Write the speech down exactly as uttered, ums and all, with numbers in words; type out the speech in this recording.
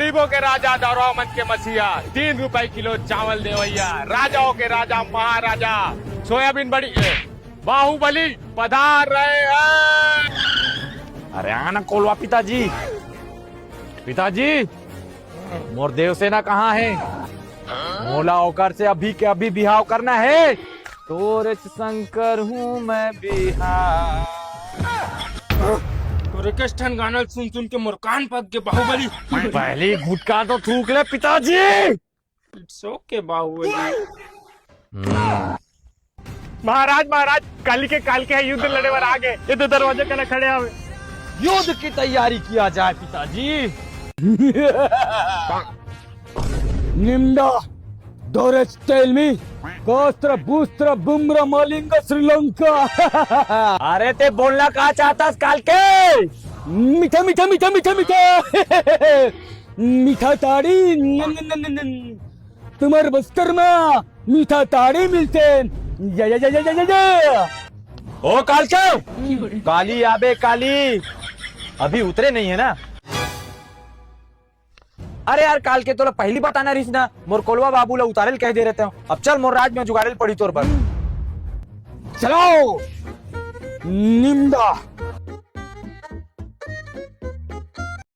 गरीबों के राजा, दौरवा मन के मसीहा, तीन रुपए किलो चावल देवैया, राजाओं के राजा, महाराजा, सोयाबीन बड़ी, ए, बाहुबली पधार रहे हैं। अरे आना कोलवा पिताजी, पिताजी, मोर देवसेना कहाँ हे? मोला ओकर से अभी के अभी बिहाव करना हे। तोरेच संकर हूँ मैं बिहाव। तोरे कस ठन गाना सुन सुन के मोर कान पक के बाहुबली। पहली गुटखा तो थूक ले पिताजी। It's okay Baahubali. महाराज, महाराज, काली के, काली के युद्ध लड़े बर आ गे। ये तो दरवाजा कना खड़े हवे। युद्ध की तैयारी किया जाए पिताजी। निम्दा, दोरेच तेल मी, कोस्त्र बुस्त्र बुम्र मलिंग श्रीलंका। अरे ते बोलना का चाहता काल के? मीठा, मीठा, मीठा, मीठा, मीठा। मीठा ताड़ी, न, न, न, न, न। तुम्हारे बस्तर में मीठा ताड़ी मिलते हैं। या, या, या, या, या, या, या। ओ काल के, काली आबे काली, अभी उतरे नहीं है ना? अरे यार, काल के तोला पहली बताना रहिस ना, मोर कोलवा बाबू ला उतारे ल कह दे रहते हो। अब चल मोर राज में जुगाड़े ल पड़ी तोर बर। चलाओ निम्दा।